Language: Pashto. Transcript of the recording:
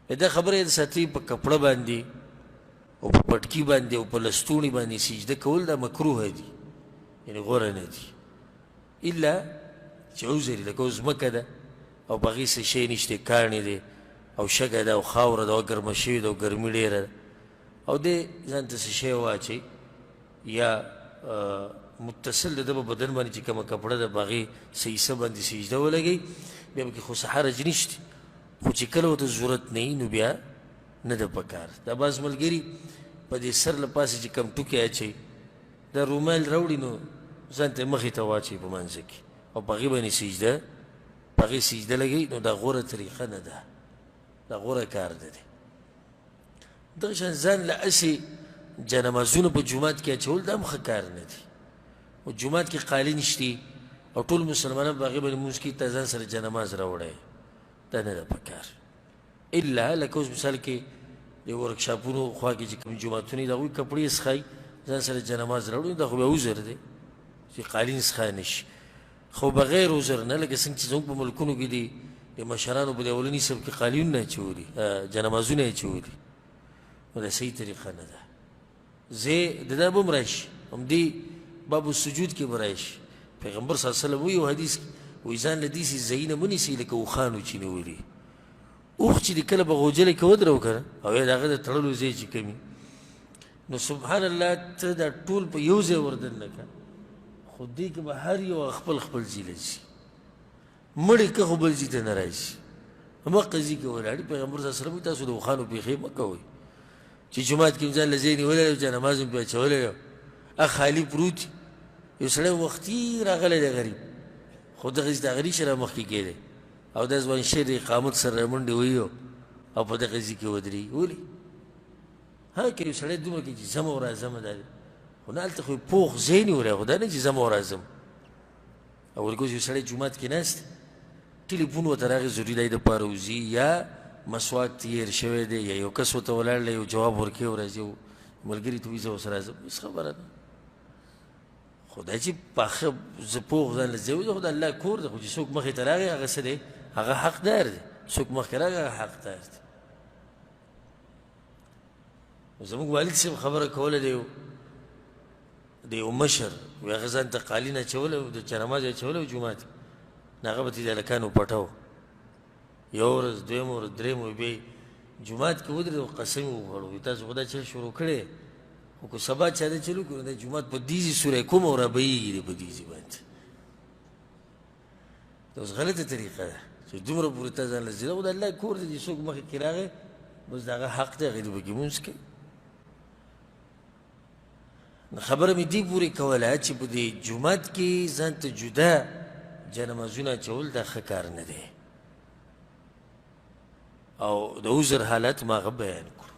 دا خبره یې ساتي په کپړه باندې او په پټکي باندې او په لستوڼي باندې سجده کول دا مکروه دي، یعنې غوره نه دي، الا چې عذر لکه اوس ځمکه ده او په هغې څه شی نشته، کاڼي دی او شګه ده او خاوره ده او ګرمه شوې ده او ګرمي ډېره ده او دی ځان ته څه شی واچوي یا متصل د ده په بدن باندې چې کومه کپړه ده په هغې څه حصه باندې سجده ولګوي، بیا پکې خو څه حرج نشته، خو چې کله ورته ضرورت نه وي نو بیا نه ده پکار. دا بعض ملګري په دې سر له پاسه چې کوم ټوکی اچوي دا رومال راوړي نو ځان ته مخې ته واچوي په منځ کې او په هغې باندې سجده په هغې سجده لګوي، نو دا غوره طریقه نه ده، دا غوره کار نه دی. دغه شان ځان له هسې جنمازونه په جومات کې اچول دا هم ښه کار نه دی. او جومات کې قالین شتي او ټول مسلمانان په هغې باندې لمونځ کوي، ته ځان سره جنماز راوړی، دا نه ده پکار. الا لکه اوس مثال کې د ورکشاپونو خوا کې چې کوم جوماتونه دي د هغوی کپړې څښي ځان سره جنماز راوړي، دا خو بیا عذر دی چې قالین څښی نه شي، خو بغیر عذر نه، لکه څنګه چې زموږ په ملکونو کې دي د مشرانو په دې اولني صف کې قالینونه اچولي، جنمازونه یې اچولي، نو دا صحیح طریقه نه ده. زه د دا به هم راشي، همدې باب السجود کې به راشي. پیغمبر صلی الله علیه وسلم وایي یو حدیث کې، وایي ځان له داسې ځایونه مه نیسئ لکه اوښانو چې نیولي. اوښ چې د کله په غوجلې کې ودرو که نه او یا د هغه د تړلو ځای چې کومي، نو سبحان الله ته دا ټول په یو ځای وردننه که، خو دې کې به هر یو خپل خپل ځای له ځي، مړی که خو بل ځای ته نه راځي، هماغه ځای کې ولاړ. پیغمبر صلی الله علیه وسلم تاسو د اوښانو پېښې مه کوئ چې جومات کې ځان له ځای نیولی دی، چې نماز مې پرې اچولی دی، هغه خالي پروت دی، یو سړی وختي راغلی دی غریب، خو دغه ځای ته هغه نشي رامخکې کېدی او دا ځوان شعر د اقامت سره رامنډې وهي او په دغه ځای کې ودرېږي. ولې؟ ها که یو سړی دومره کوي چې ځم او راځم دا دی، خو نه هلته خو یې پوخ ځای نیولی، خو دا نه چې ځم او راځم. او ورکه اوس یو سړی جومات کې ناست ټلیفون ورته راغی ضروري دی دپاره وځي، یا مسواک تیر شوی دی، یا یو کس ورته ولاړ دی یو جواب ورکوي او راځي، ملګري ته وایي زه اوس راځم، هېڅ خبره ده. خو دا چې پاخه زه پوخ ځان له ځای وځم، خو د الله کور دی، خو چې څوک مخې ته راغی هغه څه دی، هغه حقدار دی، څوک مخکې راغی هغه حقدار دی. زموږ والد صاحب خبره کوله دی د یو مشر وی هغه ځان ته قالین اچولی و، د چا نماز یې اچولی و جومات کې، نو هغه به ترې د هلکانو پټاو یوه ورځ، دویمه ورځ، درېیمه ورځ، بیا یې جومات کې ودرېد او قسم یې وخوړو، وایي تاسو خو دا چل شروع کړی، خو که سبا چا دا چل وکړو نو دا جومات په دې ځای سوری کوم او رابهېږي دی په دې ځای باندې. دا اوس غلطه طریقه ده چې دومره پورې تا ځان له ځي، خو د الله کور دی چې څوک مخې کې راغی بس د هغه حق دی، هغې دې پکې لمونځ کوي. خبره مې دې پورې کوله چې په دې جومات کې ځان ته جدا جنمازونه اچول دا ښه کار نه دی، او د عذر حالت ما هغه بیان کړو.